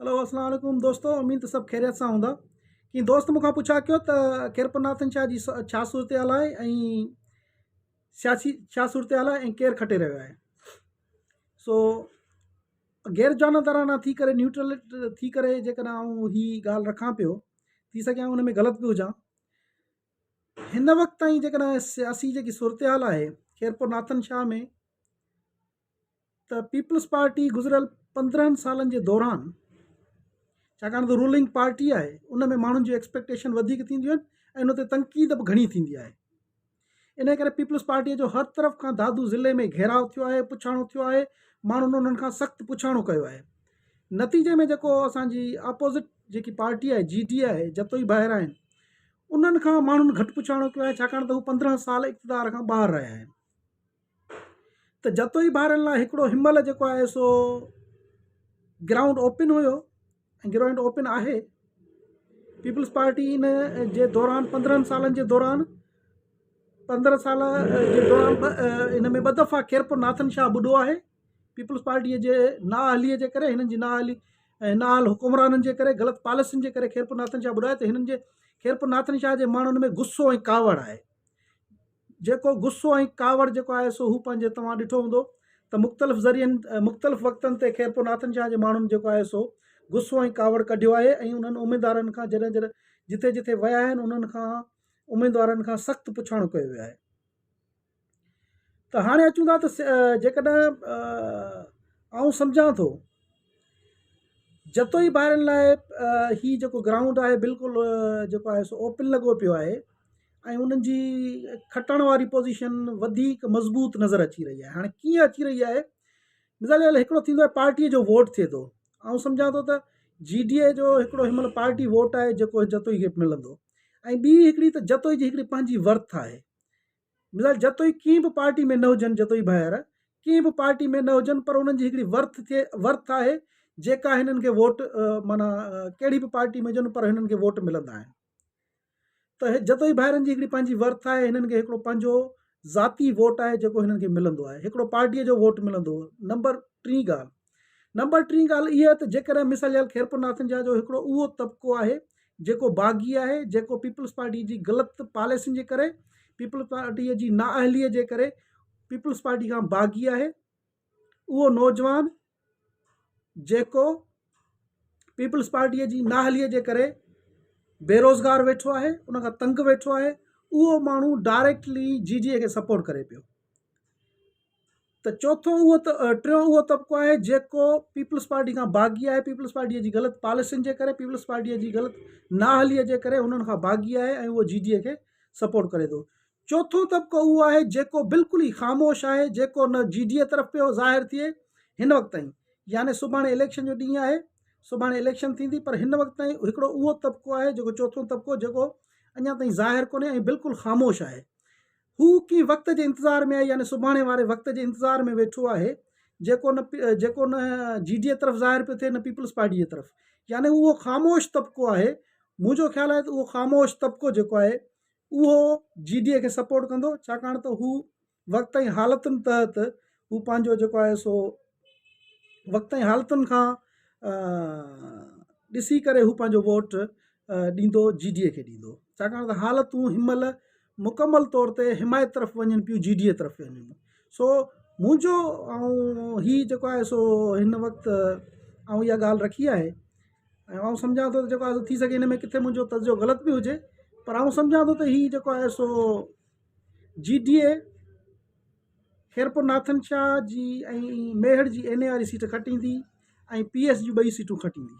هلو اسلام عليڪم دوستو اميد ته سڀ خيريت سان هوندا ڪي دوست مون کان پڇا ڪيو ته خيرپور ناٿن شاهه جي ڇا صورتحال آهي ۽ سياسي ڇا صورتحال آهي ۽ ڪير کٽي رهيو آهي سو غير جانبدارانه ٿي ڪري نيوٽرل ٿي ڪري جيڪڏهن آئون هي ڳالهه رکان پيو ٿي سگهي آئون ان ۾ غلط به هجان هن وقت تائين جيڪڏهن سياسي جيڪي صورتحال آهي خيرپور ناٿن شاهه ۾ ته پيپلز پارٽي گذريل 15 سالن جي دوران ڇاڪاڻ ته رولنگ پارٽي آهي ان ۾ ماڻهن جون ايڪسپيڪٽيشن وڌيڪ ٿينديون آهن ۽ ان تي تنقيد به گهڻي ٿيندي آهي ان ڪري پيپلز پارٽي جو هر طرف کان دادو ضلعي ۾ گهيراء ٿيو آهي، پڇاڻو ٿيو آهي، ماڻهن انهن کان سخت پڇاڻو ڪيو آهي. نتيجي ۾ جيڪو اسان جي اپوزٽ جيڪي پارٽي آهي جي ڊي آهي جتوئي ڀائر آهن انهن کان ماڻهن گهٽ پڇاڻو ڪيو آهي ڇاڪاڻ ته هو 15 سال اقتدار کان ٻاهر رهيا آهن. ته جتوئي ڀائرن لاء هڪڙو هن مهل جيڪو آهي سو گرائونڊ اوپن هيو ۽ گرائونڊ اوپن آهي پيپلز پارٽي ان جي دوران 15 سالن جي دوران 15 سال جي دوران ان ۾ ٻه دفعا خيرپور ناٿن شاهه ٻڏو آهي پيپلز پارٽي جي نااهلي جي ڪري هنن جي نااهلي ۽ نااهل حڪمرانن جي ڪري غلط پاليسين جي ڪري خيرپور ناٿن شاهه ٻڏو آهي ته هنن جي خيرپور ناٿن شاهه جي ماڻهن ۾ غصو ۽ ڪاوڙ آهي جيڪو غصو ۽ ڪاوڙ جيڪو آهي سو هو پنهنجي توهان ڏٺو هوندو ته مختلف ذريعن مختلف وقتن تي خيرپور ناٿن شاهه جي ماڻهن جيڪو آهي سو غصو ۽ ڪاوڙ ڪڍيو آهي ۽ انهن اميدوارن کان جڏهن جڏهن جٿي جٿي ويا آهن انهن کان اميدوارن کان سخت پڇاڻو ڪيو ويو آهي ته هاڻي اچون ٿا ته جيڪڏهن آئون سمجهان ٿو جتوئي ڀائرن لاء هي جيڪو گرائونڊ آهي بلڪل جيڪو آهي سو اوپن لڳو پيو آهي ۽ انهن جي کٽڻ واري پوزيشن وڌيڪ مضبوط نظر اچي رهي آهي هاڻي ڪيئن اچي رهي آهي مثال ڳالهه هڪڙو ٿيندو آهي پارٽيء جو ووٽ ٿئي ٿو آئون سمجهان ٿو ته جي ڊي اي جو هڪڙو هن مهل پارٽي ووٽ آهي جيڪو جتوئي کي ملندو ۽ ٻي هڪڙي ته جتوئي جي هڪڙي پنهنجي ورٿ آهي مثال جتوئي ڪنهن به پارٽي ۾ نه هجن جتوئي ڀائر ڪنهن به پارٽي ۾ نه هجن پر انهن جي هڪڙي ورٿ ٿئي ورٿ آهي جيڪا هنن کي ووٽ معنيٰ ڪهڙي به پارٽي ۾ هجن پر هنن کي ووٽ ملندا آهن ته جتوئي ڀائرن جي هڪڙي پنهنجي ورٿ آهي هنن کي هڪڙو پنهنجو ذاتي ووٽ آهي جيڪو هنن کي ملندو آهي هڪڙو پارٽيء جو ووٽ ملندو نمبر ٽين ڳالهه نمبر ٽين ڳالهه اها ته جيڪڏهن مثال جي خيرپور ناٿن شاهه جو هڪڙو اهو طبقو آهي جيڪو باغي آهي جيڪو پيپلز پارٽي جي غلط پاليسين جي ڪري پيپلز پارٽي جي نااهلي جي ڪري پيپلز پارٽي کان باغي آهي اهو نوجوان جيڪو پيپلز پارٽي جي نااهلي جي ڪري بيروزگار ويٺو آهي ان کان تنگ ويٺو آهي اهو ماڻهو ڊائريڪٽلي جي ڊي اي کي سپورٽ ڪري پيو ته چوٿون اهو ته ٽيون اهو طبقو آهي جيڪو پيپلز پارٽي کان باغي آهي پيپلز پارٽي جي غلط پاليسين جي ڪري پيپلز پارٽي جي غلط نااهلي جي ڪري انهن کان باغي آهي ۽ اهو جي ڊي اي کي سپورٽ ڪري ٿو چوٿون طبقو اهو آهي جيڪو بلڪل ئي خاموش آهي جيڪو نه جي ڊي اي طرف پيو ظاهر ٿئي هن وقت تائين يعني سڀاڻي اليڪشن جو ڏينهن آهي سڀاڻي اليڪشن ٿيندي پر هن وقت تائين هڪڙو اهو طبقو آهي جيڪو چوٿون طبقو جيڪو اڃا تائين ظاهر ڪونهي ۽ بلڪل خاموش آهي هو ڪنهن وقت جي انتظار ۾ آهي يعني سڀاڻي واري وقت جي انتظار ۾ ويٺو آهي جيڪو نه جيڪو نه جي ڊي اي طرف ظاهر پيو ٿئي نه پيپلز پارٽي جي طرف يعني اهو خاموش طبقو آهي منهنجو خيال آهي ته اهو خاموش طبقو جيڪو آهي اهو جي ڊي اي کي سپورٽ ڪندو ڇاڪاڻ ته هو وقت ۽ حالتن تحت هو پنهنجو جيڪو آهي سو وقت ۽ حالتن کان ڏسي ڪري هو پنهنجو ووٽ ڏيندو جي ڊي اي کي ڏيندو ڇاڪاڻ ته حالتون هن مهل مڪمل طور تي حمايت طرف وڃن پيون جي ڊي اي طرف وڃن پيون سو منهنجو ۽ هي جيڪو آهي سو هن وقت آئون اها ڳالهه رکي آهي ۽ آئون سمجهان ٿو ته جيڪو آهي ٿي سگهي هن ۾ ڪٿي منهنجو تجزيو غلط به هجي پر آئون سمجهان ٿو ته هي جيڪو آهي سو G D A Khairpur Nathan Shah جي ۽ ميهڙ جي اين اي واري سيٽ کٽيندي ۽ پي ايس جون ٻئي سيٽون کٽيندي.